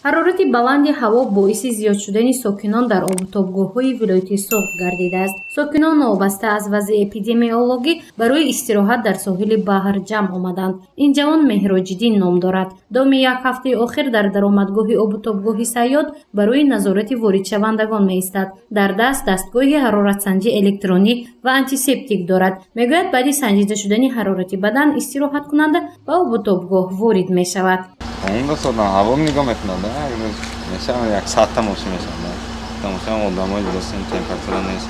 Ҳарорати баланди ҳаво боиси зиёд шудани сокинон дар обутобгоҳҳои вилояти Суғд гардидааст. Сокинон новобаста аз вазъи эпидемиологӣ барои истироҳат дар соҳили баҳр ҷамъ омаданд. Ин ҷавон Меҳроҷиддин ном дорад. Давоми як ҳафтаи охир дар даромадгоҳи обутобгоҳи Сайёд барои назорати воридшавандагон меистад. Дар даст дастгоҳи ҳароратсанҷи электронӣ ва антисептик дорад. Мегӯяд, баъди санҷида шудани ҳарорати бадан истироҳаткунанда ба обутобгоҳ ворид мешавад. Ҳаво нигоҳ мекунад, мешавад як садта мошин мешавад, тамошам одамои дидастем, температура нест.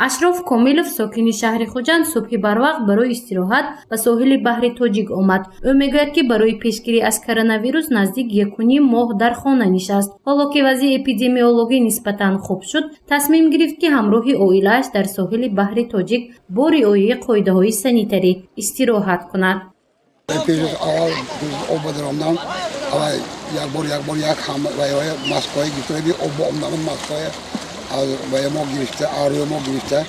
Ашроф Комилов, сокини шаҳри Хуҷанд, субҳи барвақт барои истироҳат ба соҳили баҳри Тоҷик омад. Ӯ мегӯяд, ки барои пешгирӣ аз коронавирус наздик 1,5 моҳ дар хона нишаст. Ҳоло ки вазъи эпидемиологӣ нисбатан хуб шуд, тасмим гирифт, ки ҳамроҳи оилааш дар соҳили баҳри Тоҷик бо риояи қоидаҳои санитарӣ истироҳат кунад. Пеш аз аввал, пеш аз об даромадан, аввал як бор, як бор, як ҳама маскаҳои гирифта, об омадан, маскаҳои аз вая мо гирифта, арӯи мо гирифта.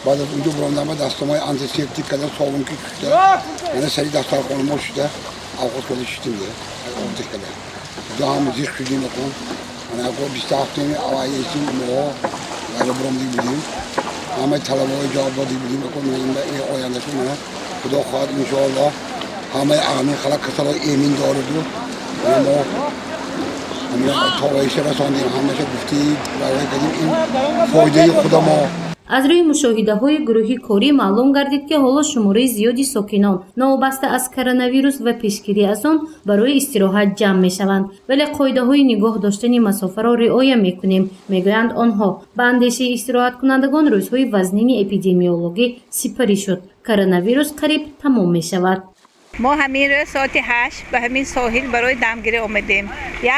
Баъд аз унҷо баромадан ба дастомои антисептик карда, собун ки шуста, мана сари дастархони мо шуста, овқат карда шуштем, обдих карда. Ҷо ҳам зиқ шудем. Акун мана ако 27-уми аввал эсим моҳо вайро баромадик будем, ҳамаи талабаҳои ҷавоб додик будем. Акун мана ояндашу, мана, худо хоҳад, иншоаллоҳ, ҳамаи амин халақ касало эмин дораду. Мо то расондем, ҳамаша гуфтӣ, равоя кардем, ин фоидаи худа мо. Аз рӯи мушоҳидаҳои гурӯҳи корӣ маълум гардид, ки ҳоло шумораи зиёди сокинон новобаста аз коронавирус ва пешгирӣ аз он барои истироҳат ҷамъ мешаванд, вале қоидаҳои нигоҳ доштани масофаро риоя мекунем, мегӯянд онҳо. Ба андешаи истироҳаткунандагон, рӯзҳои вазнини эпидемиологӣ сипарӣ шуд, коронавирус қариб тамом мешавад. Мо ҳамин рӯз соати 8 ба ҳамин соҳил барои дамгирӣ омадем.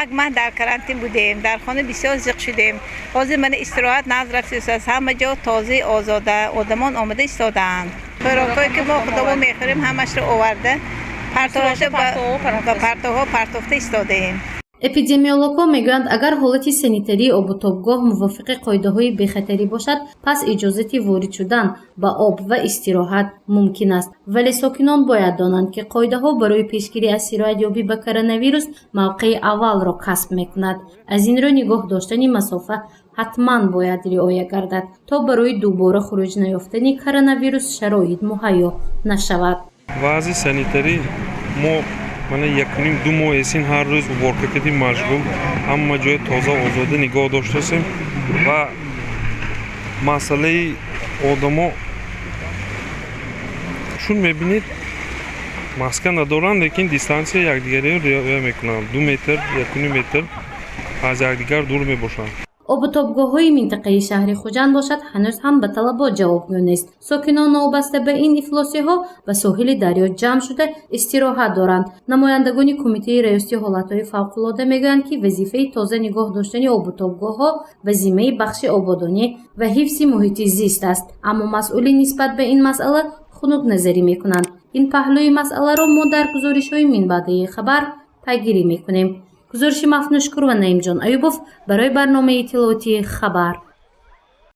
Як маҳ дар карантин будем, дар хона бисёр зиқ шудем. Ҳозир мана истироҳат нағз рафтааст, ҳама ҷо тозаи озода, одамон омода истодаанд. Хӯрокҳое ки мо худомо мехӯрем, ҳамашро оварда партофта, ба партовҳо партофта истодаем. Эпидемиологҳо мегӯянд, агар ҳолати санитарии обутобгоҳ мувофиқи қоидаҳои бехатарӣ бошад, пас иҷозати ворид шудан ба об ва истироҳат мумкин аст. Вале сокинон бояд донанд, ки қоидаҳо барои пешгирӣ аз сироятёбӣ ба коронавирус мавқеи аввалро касб мекунад. Аз ин рӯ нигоҳ доштани масофа ҳатман бояд риоя гардад, то барои дубора хуруҷ наёфтани коронавирус шароит муҳайё нашавад. Вазъи санитарӣ, мо мана 1,5 2 моҳ эсин ҳар рӯз уборка кардем, машғул, ҳама ҷоя тоза озода нигоҳ доштасем. Ва масъалаи одамо чун мебинед, маска надоранд, лекин дистанция якдигариро риоя мекунанд, 2 метр, 1,5 метр аз якдигар дур мебошанд. Обутобгоҳҳои минтақаи шаҳри Хуҷанд бошад, ҳанӯз ҳам ба талабот ҷавобгӯ нест. Сокинон новобаста ба ин ифлосиҳо ба соҳили дарё ҷамъ шуда истироҳат доранд. Намояндагони Кумитаи раёсати ҳолатҳои фавқулода мегӯянд, ки вазифаи тоза нигоҳ доштани обутобгоҳҳо ба зиммаи бахши ободонӣ ва ҳифзи муҳити зист аст, аммо масъулин нисбат ба ин масъала хунукназарӣ мекунанд. Ин паҳлӯи масъаларо мо дар гузоришҳои минбаъдаи хабар пайгирӣ мекунем. Гузориши Мафнушкур ва Наимҷон Аюбов барои барномаи иттилоотии «Хабар».